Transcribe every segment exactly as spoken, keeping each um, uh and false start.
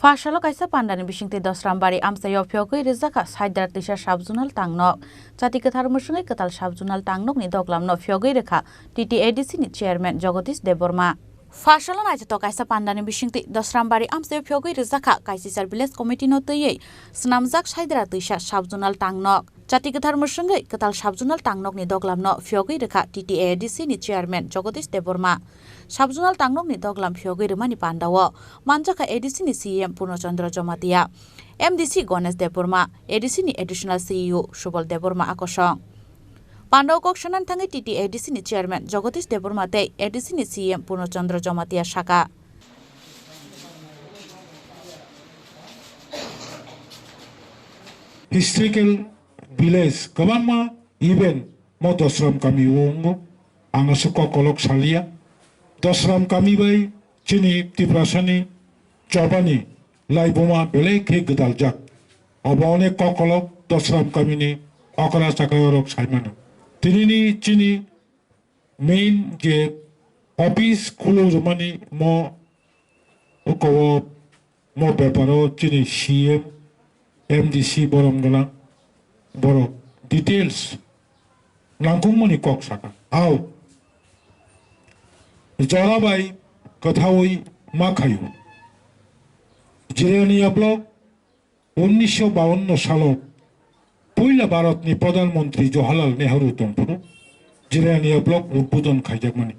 Phasalo kaisa pandani bisingtwi Dosrambari amchaio phiyogwi rwjakha Saidra Twisa Sub-Zonal Tangnok. Chati kwthar mwswngwi kwtal Sub-Zonal Tangnokni doglamno phiyogwi rwkha T T A D C ni Chairman Jagadish Debbarma. Phasalo naithotok kaisa pandani bisingtwi Dosrambari amchaio phiyogwi rwjakha Kaisichar Village Committee no twiwi swnamjak Saidra Twisa Sub-Zonal Tangnok. Chati kwthar mwswngwi kwtal Sub-Zonal Tangnokni doglamno phiyogwi rwkha T T A D C ni Chairman Jagadish Debbarma. Sub-Zonal Tangnokni doglam phiyogwi rwmani pandao manjakha A D C ni C E M Purno Chandra Jamatia, M D C Ganesh Debbarma, A D C ni Additional C E O Subal Debbarma akosong. Pandao kok sanani thangwi T T A D C ni Chairman Jagadish Debbarma tei A D C ni C E M Purno Chandra Jamatia saka. Historical village kwbangma, even mo Dosram kami o wngo, ang aswk kokolok salia. Dosram kami bai chini Tiprasani chobani laibuma belai khe gwdaljak. Obo onek kokolok Dosram kamini okra chakra rok saimano. Tinini chini main je office khuluk rwmani mo uko o mo beparo chini C M, M D C borom gwnang borok details nangkukmani kok saka. Au jora bai kwthaui ma khaio. Jirania block unnisho bawanno salo puila Bharatni Pradhan Mantri Jawaharlal Nehru tongphuru Jirania block udbodhon khaijakmani.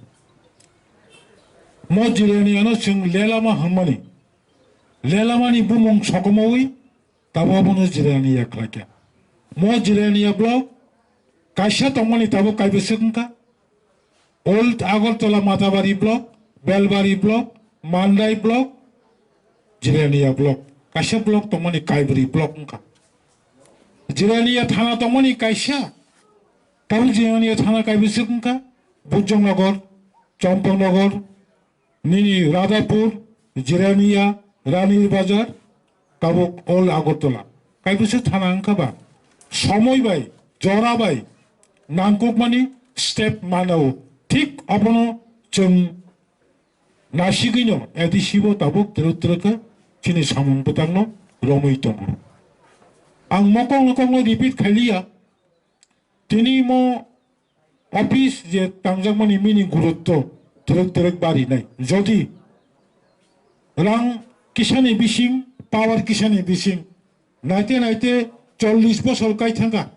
Mo Jiraniano chwng lelama hwnmani, lelamani bumung sokomoui tabo abono Jirania khlaikha. Mo Jirania block kaisa tongmani tabo kaibwswk wngkha. Old Agartala Matabari block, Belbari block, Mandai block, Jirania block. Kaisa block tongmani kaibri block wngkha. Jirania thana tongmani kaisa, tabuk Jirania thana kaibwswk wngkha, Bujongnagar, Champaknagar, nini Radhapur, Jirania, Ranir Bazar, tabuk Old Agartala. Kaibwswk thana wngkha ba, somoi bai, jora bai, nangkukmani step manao. Thik abono chwng nasigwino A D C bo tabuk twrwk twrwk khe chini samung bwtangno romwi tongo. Ang mokol nokokno repeat khailiya, tini mo office je tangjakmani mini gurutto twrwk twrwk barinai. Jodi rang kisani bising, power kisani bising, naite naite chollish bosor kai thangkha.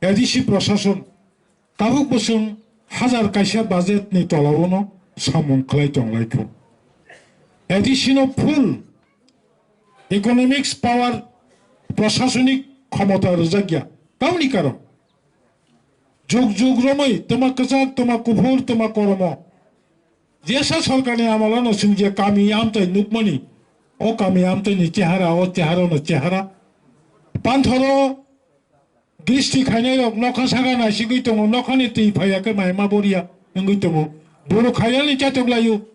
A D C prosason tabuk bwswng hajar kaisa budget ni tolao no samung khlai tong lai kho. A D C no full economics power, prosasonik khomota rwjakya. Tamni karon jug jug romwi twma kwchak, twma kuphur, twma koromo. Jesa sorkarni amolano chwng je kami amtwi nukmani, o kami amtwini chehara, o chehara no chehara. Panthoro dristi khainai rok nokha saka naisigwi tongo, nokhani twi phaiya khe maima boria wngwi tongo. Borok khaiyani chatok laio.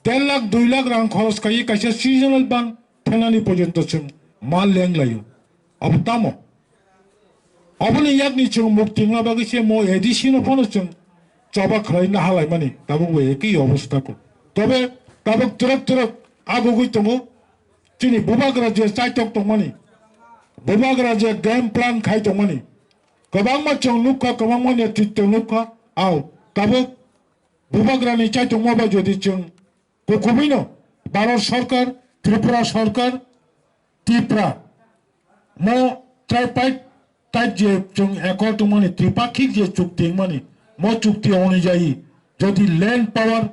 Der lakh, dui lakh rang khoros khaiwi kaisa seasonal ban thenani porjonto chwng mal leng laio. Abo tamo? Aboni yakni chwng mukti wngna bagwi se mo A D C no phano chwng choba khlai nahalaimani tabuk bo ekhi obostha kho. Tobe tabuk twrwk twrwk agugwi tongo. Chini bubagra je chaitok tongmani, bubagra je game plan khai tongmani, kwbangma chwng nukha, kwbangma netritto nukha. Au tabuk bubagrani chaitokma bai jodi chwng kukubuino Bharat Sarkar, Tripura Sarkar, Tipra, mo tripartite je chwng accord wngmani, tripakhik je chukti wngmani, mo chukti onujayi jodi land power,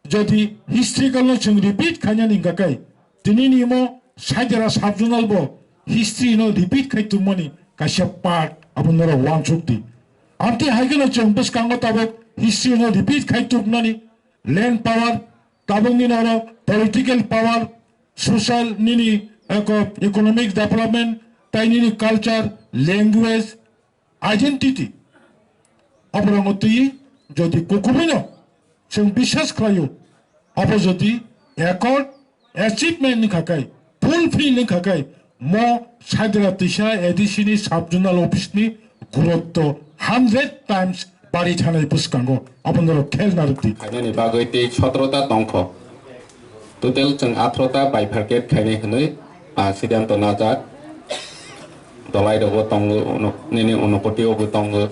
jodi historical no chwng repeat khainani hwnkha khe, tinini mo Saidara sub-zonal bo history no repeat khai tongmani kaisa part abo norok uansukdi. Amtwi hai kheno chwng bwskango tabuk history no repeat khai tongmani, land power, tabukni noro political power, social nini eko economic development, tai nini culture, language, identity. Oborango twi jodi kukubuino chwng biswas khlaio, abo jodi accord achievement ni khakai, fulfill ni khakai, mo Saidara Twisa A D C ni sub-zonal office ni gurutto hundred times bari thanai bwskango, abo norok khel narwkdi. Khainani bagwi tei sotrota tongkho. Total chwng atharoh ta bifurcate khainai hwnwi, ah, siddhanto najak. Dolai rogo tongo, uno-, nini Unakoti o bo tongo,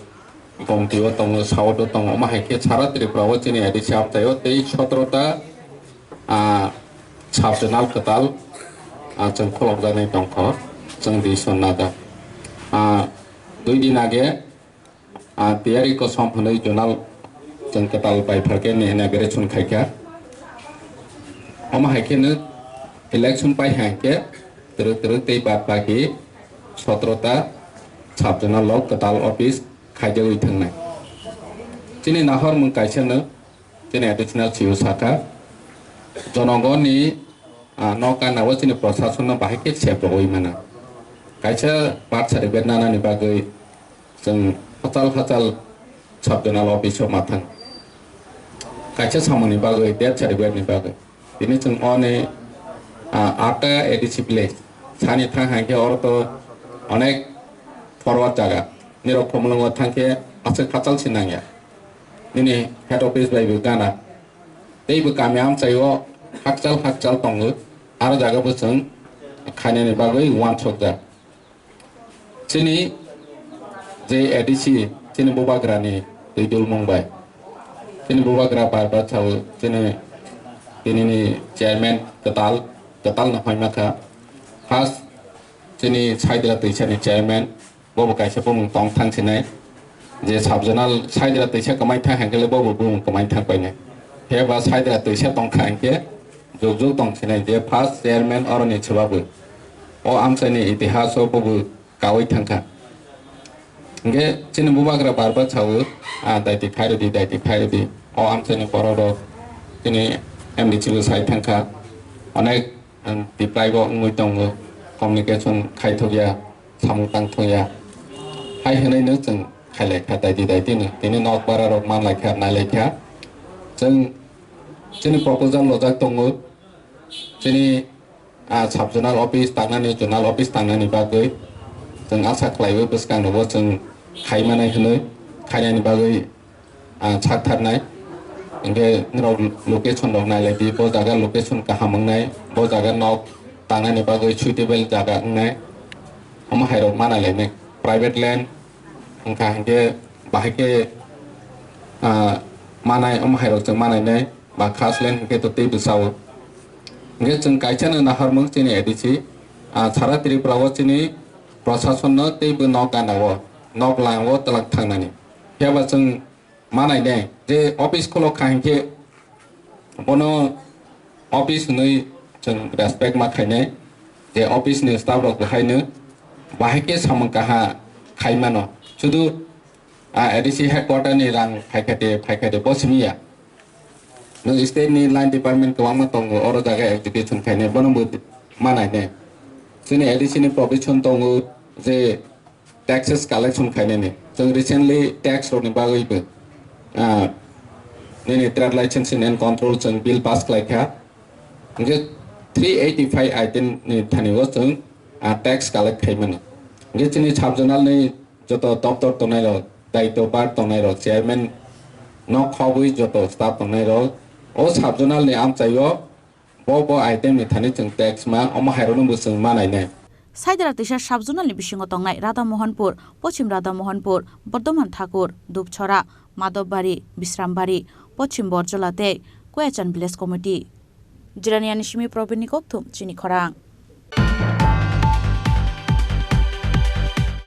Gomti o tongo, South o tongo, omo hai khe sara Tripura o chini A D C amchai o tei sotoro ta, ah, sub zonal kwtal, ah, chwng khulokjaknai tongkho, chwng decision najak. Ah, dui din age, ah, tiyari kosom hwnwi zonal chwng kwtal bifurcate ni inauguration khaikha. Omo hai kheno election pai hai khe twrwk twrwk tei bad baki sotoro ta sub zonal o kwtal office khaijagwi thangnai. Chini nahormung kaisa no chini additional C E O sakha, jonogoni, ah, nok gana o chini prosason no bahai khe sep rogwi mano. Kaisa birth certificate nanani bagwi chwng hachal hachal sub zonal office o ma thang. Kaisa samani bagwi, death certificate ni bagwi. Tini chwng o ni, ah, atta A D C village. Sani thang hai khe oro to onek forward jaga. Nirok Khumulwngo thang khe aswk hachal se nangya. Nini head office bai bo gana. Tei bo kami amchai o hakchal hakchal tongo. Aro jaga bo chwng khainani bagwi uansukjak. Chini je A D C, chini bubagrani twi dulmung bai. Chini bubagra bar bar sao, chini, tinini chairman kwtal, kwtal no hoi makha. First, chini Saidra Twisani chairman, bobo kaisa bumung tong thang sinai. Je sub zonal Saidra Twisa kwmai thang hangkhe bobo bumung kwmai thang painai. Heba Saidra Twisa tong kha hangkhe jug jug tong sinai je first chairman oroni se babu. O amchaini itihas o bobo kawi thang kha. Hingkhe chini bubagra bar bar sao, ah, daiti khai rwdi, daiti khai rwdi. O amchaini borok rok chini M D C bo sai thang kha. Onek, um, tiplai bo wngwi tongo, communication khai thok ya. Samung tang thung ya. Hai hwnwi no chwng khailai kha daiti daiti no. Tini nok bara rok man lai kha, nai lai kha. Chwng chini proposal lojak tongo. Chini, ah, sub zonal office tangnani, zonal office tangnani bagwi. Chwng asa khlaiwi bwskang rogo chwng khai manai hwnwi, khainani bagwi ah, sak tharnai. Hingkhe norok location rok nai lai di, bo jaga location kaham wngnai, bo jaga nok tangnani bagwi suitable jaga wngnai. Omo hai rok ma nai lai nai. Private land wngkha hingkhe bahai khe, ah, manai, omo hai rok chwng ma nai nai. Ba khas land hingkhe to tei bwsao. Hingkhe chwng kaisa no naharmung chini A D C, ah, sara Tripura o chini prosason no tei bo nok gana o, nok lang o twlang thangnani. Phiya ba chwng ma nai de, je office khulok kha hinkhe bono office hinwi chwng respect ma khainai, je office ni staff rok bo haino bahai khe samung kaha khai mano. Sudu, ah, A D C headquarter ni rang phai kha de, phai kha de, bo simi ya. Nwng state ni line department kwbangma tongo, oro jaga execution khainai, bono bo ma nai nai. Chini A D C ni provision tongo je taxes collection khainani. Chwng recently tax rokni bagwi bo, ah, nini trade licensing and control chwng bill pass khlai kha. Hingkhe three eighty five item ni thani o chwng, ah, tax collect khaimani. Hingkhe chini sub zonal ni joto doptor tongnai rok, daitwbar tongnai rok, chairman nok khogwi joto staff tongnai rok, o sub zonal ni amchai o bo bo item ni thani chwng tax ma, omo hai rokno bo chwng ma nai nai. Saidara Twisa sub zonal ni bisingo tongnai Radha Mohanpur, Pochim Radha Mohanpur, Bordhoman Thakur, Dupchhora, Madhobari, Bisrambari, Pochim Borjola tei Koyachan Village Committee. Jiraniani simi Probin ni kokthum chini khorang.